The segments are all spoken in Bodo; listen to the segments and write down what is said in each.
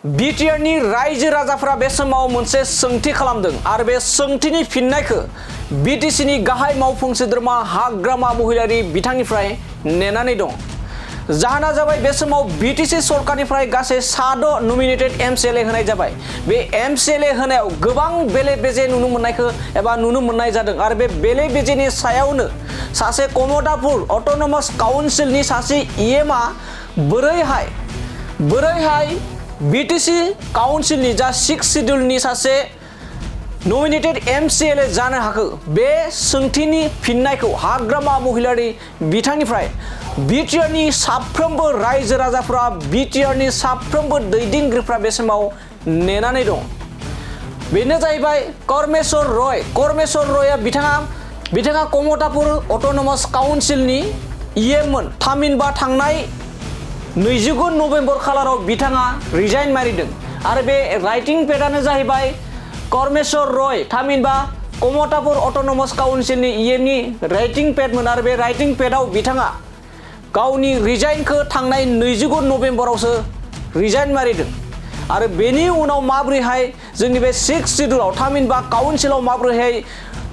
बिटिआरनि रायजो राजाफोरा बे समाव मोनसे सोंथि खालामदों आरो बे सोंथिनि फिननायखौ बिटिसिनि गाहाय मावफुं सोद्रोमा हाग्रामा महिलारि बिथांनिफ्राय नेनानै दं। जाहोना जाबाय बे समाव बिटिसि सरकारनिफ्राय गासै 6 नमिनेटेड एमसिएलए होनाय जाबाय। बे एमसिएलए होनायाव गोबां बेले बेजे नुनो मोननायखौ एबा नुनो मोननाय जादों आरो बे बेले बेजेनि सायावनो सासे कमतापुर अटोनोमास काउन्सिलनि सासे इएमआ बोरैहाय बिटिसि काउन्सिलनि जा 6 शिड्यूलनि सासे नमिनेटेड एमसिएलए जानो हाखो, बे सोंथिनि फिननायखौ हाग्रामा महिलारि बिथांनिफ्राय बिटिआरनि साफ्रोमबो रायजो राजाफोरा बिटिआरनि साफ्रोमबो दैदेनगिरिफ्रा बे समाव नेनानै दं। बेनो जाहैबाय करमेश्वर रयआ बिथाङा कमतापुर अटोनोमास काउन्सिलनि इएममोन। थामहिनबा थांनाय 29 नभेम्बर खालाराव बिथाङा रिजाइन मारिदों आरो बे राइटिं पेडआनो जाहैबाय करमेश्वर रय, थामहिनबा कमतापुर अटोनोमास काउन्सिलनि इएमनि राइटिं पेडमोन आरो बे राइटिं पेडआव बिथाङा गावनि रिजाइनखौ थांनाय 29 नभेम्बरावसो रिजाइन मारिदों आरो बेनि उनाव माबोरैहाय जोंनि बे 6 शिड्यूलाव थामहिनबा काउन्सिलाव माबोरैहाय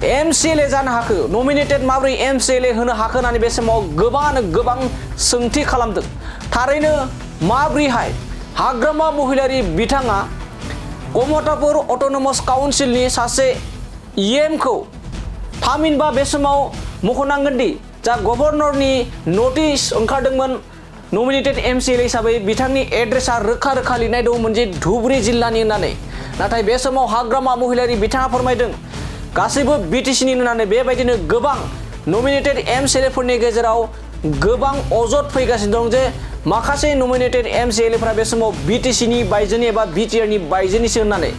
एमसिएलए जानो हाखो, नमिनेटेड माबोरै एमसिएलए होनो हाखो होननानै बे समाव गोबां सोंथि खालामदों। थारैनो माबोरैहाय हाग्रामा महिलारि बिथाङा कमतापुर अटोनोमास काउन्सिलनि सासे इएमखौ, थामहिनबा बे समाव मख'नांगोन दि जा गभर्नरनि नटिस ओंखारदोंमोन नमिनेटेड एमसिएलए हिसाबै बिथांनि एड्रेसा रोखा लिरनाय दंमोन जे धुबुरी जिल्लानि होननानै। नाथाय बे समाव हाग्रामा महिलारि बिथाङा फोरमायदों गासैबो बिटिसिनि होननानै। बेबायदिनो गोबां नमिनेटेड एमसिएलएफोरनि गेजेराव गोबां अजद फैगासिनो दं जे माखासे नमिनेटेड एमसिएलएफोरा बे समाव बिटिसिनि बायजोनि एबा बिटिआरनि बायजोनिसो होननानै।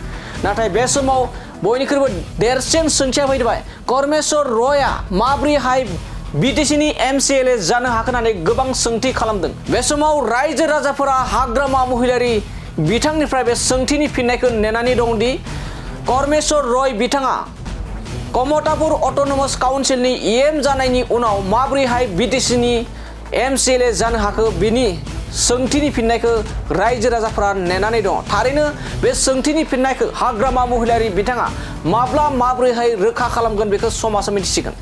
नाथाय बे समाव बयनिख्रुइबो देरसिन सोंथिया फैबाय करमेश्वर रयआ माबोरैहाय बिटिसिनि एमसिएलए जानो हाखो होननानै गोबां सोंथि खालामदों। बे समाव रायजो राजाफोरा हाग्रामा महिलारि बिथांनिफ्राय बे सोंथिनि फिननायखौ नेनानै दं दि करमेश्वर रय बिथाङा कमतापुर अटोनोमास काउन्सिलनि इएम जानायनि उनाव माबोरैहाय बिटिसिनि एमसिएलए जानो हाखो, बिनि सोंथिनि फिननायखौ रायजो राजाफोरा नेनानै दं। थारैनो बे सोंथिनि फिननायखौ हाग्रामा महिलारि बिथाङा माब्रैहाय रोखा खालामगोन बेखौ समाजा मिथिसिगोन।